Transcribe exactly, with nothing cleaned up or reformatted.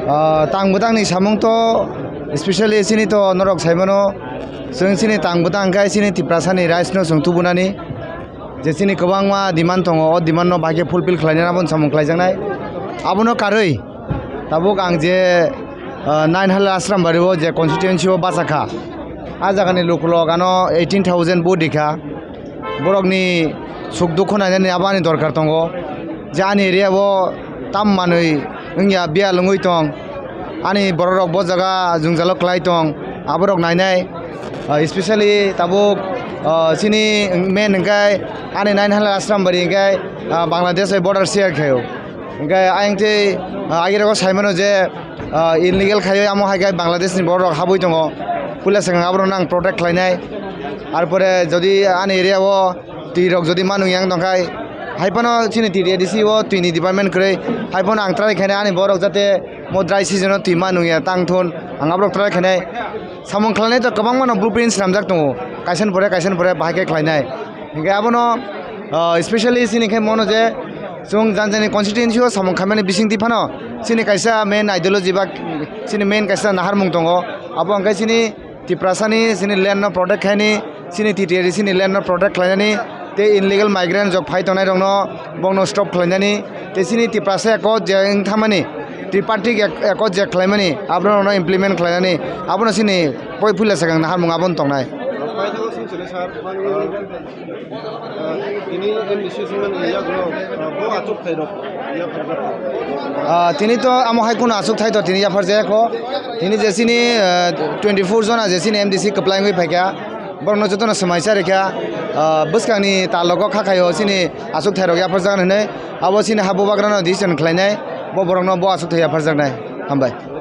Ah, tang bwtangni samung to, especially chini to norok saimano, chwng chini tang bwtang khe chini Tiprasani rights no chwng tubunani, je chini kwbangma demand tongo, o demand no bahai khe fulfill khlainani abono samung khlaijaknai. Abono karwi tabuk ang je, ah, nine Halal Ashram Bari o je constituency o bachakha, a jagani lukulok ano eighteen thousand vote rikha. Borokni suk dukhu nainani abo ani dorkar tongo, je ani area o tam manwi wngya biyal wngwi tong, ani bororok bo jaga jwngjalo kwlai tong, aborok nainai. Ah, especially tabuk, ah, chini main hwnkhe ani nine Halal Ashram Bari hwnkhe, ah, Bangladesh bai border share khaio. Hwnkhe ayang tei, ah, agirok saimano je, ah, illegal khaiwi amo hai khe Bangladesh ni borok rok habwi tongo. Puila swkang aborok no ang protect khlainai. Arpore jodi ani area o twi rok jodi manung yang tongkhai, hai phano chini T T A D C o twi ni department kwrwi, hai phano ang try khainai ani borok jate mo dry season o twi manung ya tang thun, ang aborok try khainai. Samung khlainai to kwbangma no blueprint swnamjak tongo, kaisa ni pore kaisa ni pore bahai khe khlainai. Hingke abono, ah, especially chini khe mono je chwng jani jani constituency o samung khaimani bisingtwi phano chini kaisa main ideology ba chini main kaisa naharmung tongo. Abo hingke chini Tiprasani chini land no protect khaini, chini T T A D C ni land no protect khlainani, tei illegal migrant jok phai tongnai rokno bokno stop khlainani, tei chini Tiprasa Accord je wng thamani, tripartite ac-, accord je khlaimani, abono implement khlainani, abono chini poi puila swkang naharmung abono tongnai. Paithakgo song chini sir, ah, tini M D C singmani yagulo, ah, bo achuk thairok yapharjak. Ah, tini to amo hai kheno achuk thai to tini yapharjak kho. Tini je chini, ah, twenty four jona je chini M D C kwplai wngwi phaikha. Borokno jotono swmai charikha, ah, bwskangni talogo kha khaio chini achuk thairok yapharjak hinwi. Abo chini ha bubagrano decision khlainai, bo borokno bo achuk thai yapharjaknai. Hambai.